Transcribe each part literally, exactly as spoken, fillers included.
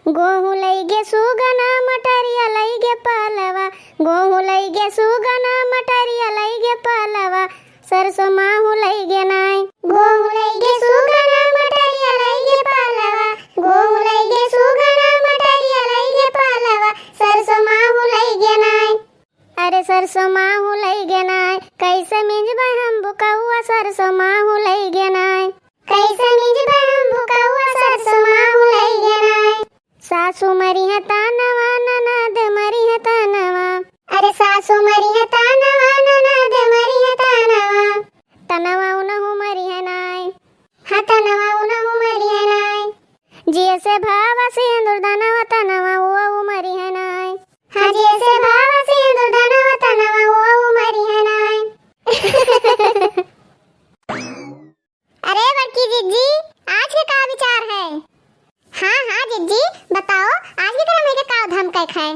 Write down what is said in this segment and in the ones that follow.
गोहूँ लइगे सुगना, मटरिया लइगे पालवा, गोहूँ लइगे सुगना, मटरिया लइगे पालवा, सरसों माहूँ लइगे नाय। गोहूँ लइगे सुगना, मटरिया लइगे पालवा, गोहूँ लइगे सुगना, मटरिया लइगे पालवा, सरसों माहूँ लइगे नाय। अरे सरसों माहूँ लइगे नाय, कइसे मिंजबै हम बुकउआ, सरसों माहूँ लइगे नाय। कइसे मिंजबै हम बुकउआ, सरसों माहूँ लइगे नाय। सासू मरिहैं तनवा, ननद मरिहैं तनवा। अरे सासू मरिहैं तनवा, ननद मरिहैं तनवा। तनवा उनहूँ मरिहैं नाय। हाँ, तनवा उनहूँ मरिहैं नाय। जियसे भावा सिंदूर दनवा, तनवा उहू मरिहैं नाय। हाँ, जियसे भावा सिंदूर दनवा, तनवा उहू मरिहैं नाय। अरे बड़की जिज्जी, आज के का विचार है? हाँ, हाँ जिज्जी, बताओ, आज के तोहरे मेहके का धमकैक है?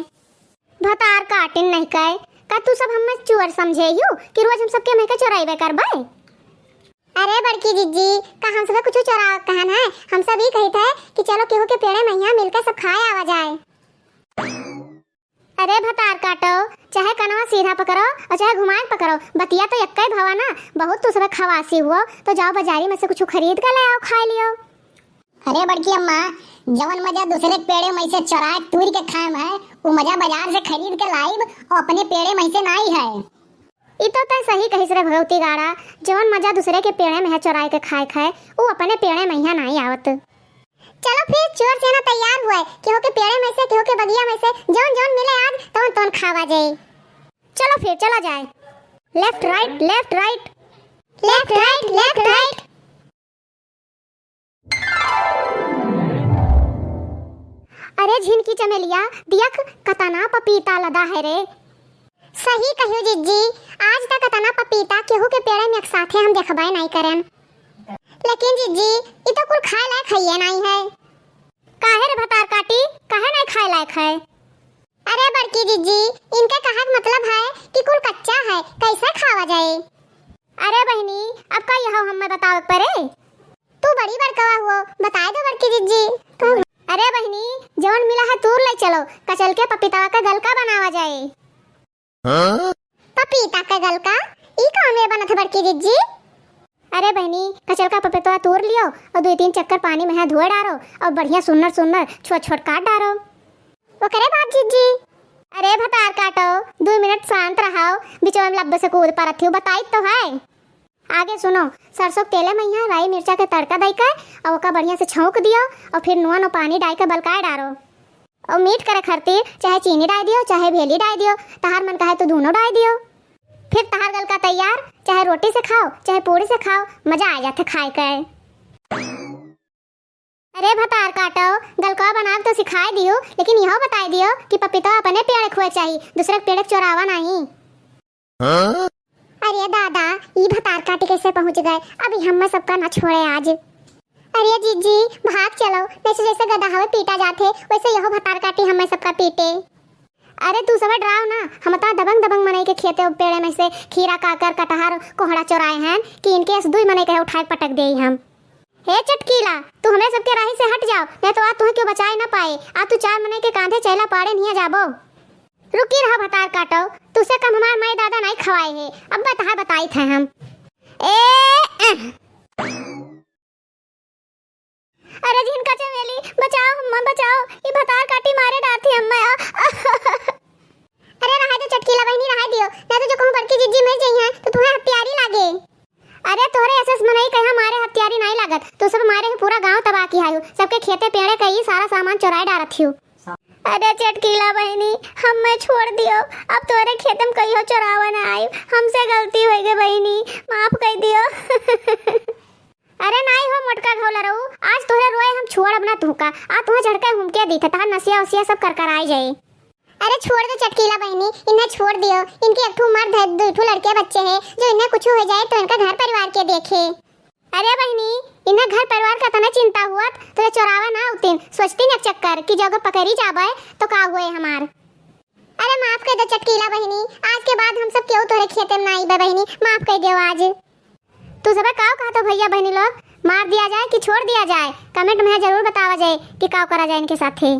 भतार काटिन नहीं कहे, का तू सब हम्मे चोर समझे हियो कि रोज हम सबके मेहके चोराइबे करबै? अरे बड़की जिज्जी, का हम सबे कुछ चोरावत कहन है? हम सब ई कहित है कि चलो केहू के पेड़े महिया मिलके सब खाए आवा जाए। अरे भतार काटो, चाहे कनवा सीधा पकड़ो और चाहे घुमाए के पकड़ो, बतिया तो एक्कै भवा ना। बहुत तू सबे खवासी हुओ, तो जाओ बाजारी में से कुछ खरीद के ले आओ, खाए लियो। अरे बड़की अम्मा, जवन मजा दूसरे के पेड़े में से चोराए तूर के खाए में है, उ मजा बाजार से खरीद के लाइब और अपने पेड़े में से नाई है। ई तो तै सही कहिस रे भगवती गाड़ा, जवन मजा दूसरे के पेड़े में है चोराए के खाए खाए, उ अपने पेड़े में यहाँ नाई आवत। चलो फिर चोर सेना तैयार हुए, केहू के पेड़े में से, केहू के बगिया में से, जौन जौन मिले आज, तौन तौन खावा जाए। चलो फिर चला जाए। Left right, left right। Left right, left right। अरे झिनकी चमेलिया, दियक कतना पपीता लदा है रे। सही कहियो जिज्जी, आज तक कतना पपीता केहू के पेड़े में एक साथे हम देखबे नाई करेन। लेकिन जिज्जी, ई तो कुल खाए लायक हइये नाई है। काहे रे भतार काटी, काहे नाई खाए लायक है? अरे बड़की जिज्जी, इनके कहे के मतलब है कि कुल कच्चा है, कैसे खावा जाए? अरे बहिनी, अब का यह हमें बतावे के परे? तू बड़ी बड़कवा हुओ, बताए दो बड़की जिज्जी। अरे बहिनी, जवन मिला है तूर ले चलो, कचल के पपीता के गलका बनावा जाए। हाँ? पपीता के गलका? ई कौन में बनत है बड़की जिज्जी? अरे बहिनी, कचल का पपीता तूर लियो और दुई तीन चक्कर पानी में है धोए डारो और बढ़िया सुन्नर सुन्नर छोट छोट काट डारो। ओकरे बाद जिज्जी। अरे भतार काटो, दुई मिनट शांत रहो, बिचवा में लब्बे से कूद परत हियो, बताई तो है। आगे सुनो, सरसों के तेले में यहाँ राई मिर्चा के तड़का दई के और ओका बढ़िया से छौंक दियो और फिर नुआ नो पानी डाई के बलकाए डारो। और मीठ करे खातिर चाहे चीनी डाई दियो, चाहे भेली डाई दियो, तहार मन कहे तो दूनो डाई दियो। फिर तहार गलका तैयार, चाहे रोटी से खाओ, चाहे पूड़ी से खाओ, मजा आ जात है खाए के। अरे भतार काटो, गलका बनावे तो सिखाए दियो, लेकिन यहो बताई दियो कि पपीता अपने पेड़े खुए चाही, दूसरे के पेड़े के चोरावा नहीं। हाँ? अरे दादा, ई भतार काटी कैसे पहुँच गए? अभी हम्मे सबका ना छोड़े आज। अरे जिज्जी, भाग चलो, नहीं तो जैसे गदहावे पीटा जाथे, वैसे यहो भतार काटी हम्मे सबका पीटे। अरे तू सब डराओ ना, हम तो दबंग दबंग मनई के खेते पेड़े में से खीरा, काकर, कटहर, कोहड़ा चोराए हैं कि इनके ऐसे दुई मनई के उठाए के पटक देई हम। हे चटकीला, तू हमरे सबके राही से हट जाओ, नहीं तो आज तुहें क्यों बचाए ना पाए। आज तू चार मनई के कांधे चैला पाड़े निया जाबो। रुकी रहा भतार काटो, तुसे कम हमार माई दादा नाई खवाए है, अब बता बताई थे हम। ए, एह। अरे झिनका चमेली, बचाओ हम्मा, बचाओ, ई भतार काटी मारे डारथी हम्मा। अरे रहा दे चटकीला बहिनी, रहा दियो, ना तो जो कहूँ बड़की जिज्जी मर जाई हैं तो तुहें हत्यारी लागे। अरे तोहरे ऐसे मनई कहा मारे हत्यारी नाई लागत, तू सब मारे है पूरा गांव तबाह किहायु, सबके खेते पेड़े कई सारा सामान चोराए डारत हियो। अरे चटकीला बहिनी, हम्मे छोड़ दियो, अब तोहरे खेते में कहियो चोरावा ना आइब, हमसे गलती होइ गई बहिनी, माफ कर दियो। अरे नाई हो मोटका घौला रहू, आज तोहरे रोए हम छोड़ब ना तुहका, आ तुहें झड़के हुमके दीथे, तहार नसिया उसिया सब करकराए जाए। अरे छोड़ दो चटकीला बहिनी, इन्हें छोड़ दियो। इनके एक ठो मर्द है, दुई ठो लड़के बच्चे हैं, जो इन्हें कुछ हो जाए तो इनका घर परिवार के देखे। अरे बहिनी, इन्हें घर परिवार का तना चिंता हुआ तो ये चोरावा ना उतिन, सोचती न चक्कर कि जो अगर पकड़ी जाबे तो का हुए हमार। अरे माफ कर दो चटकीला बहिनी, आज के बाद हम सब केहू तोहरे खेते में ना आईबे बहिनी, माफ कर दियो आज। तू सबे काव कहत हो भैया बहिनी लोग, मार दिया जाए कि छोड़ दिया जाए? Comment में जरूर बतावा जाए कि काव करा जाए इनके साथे।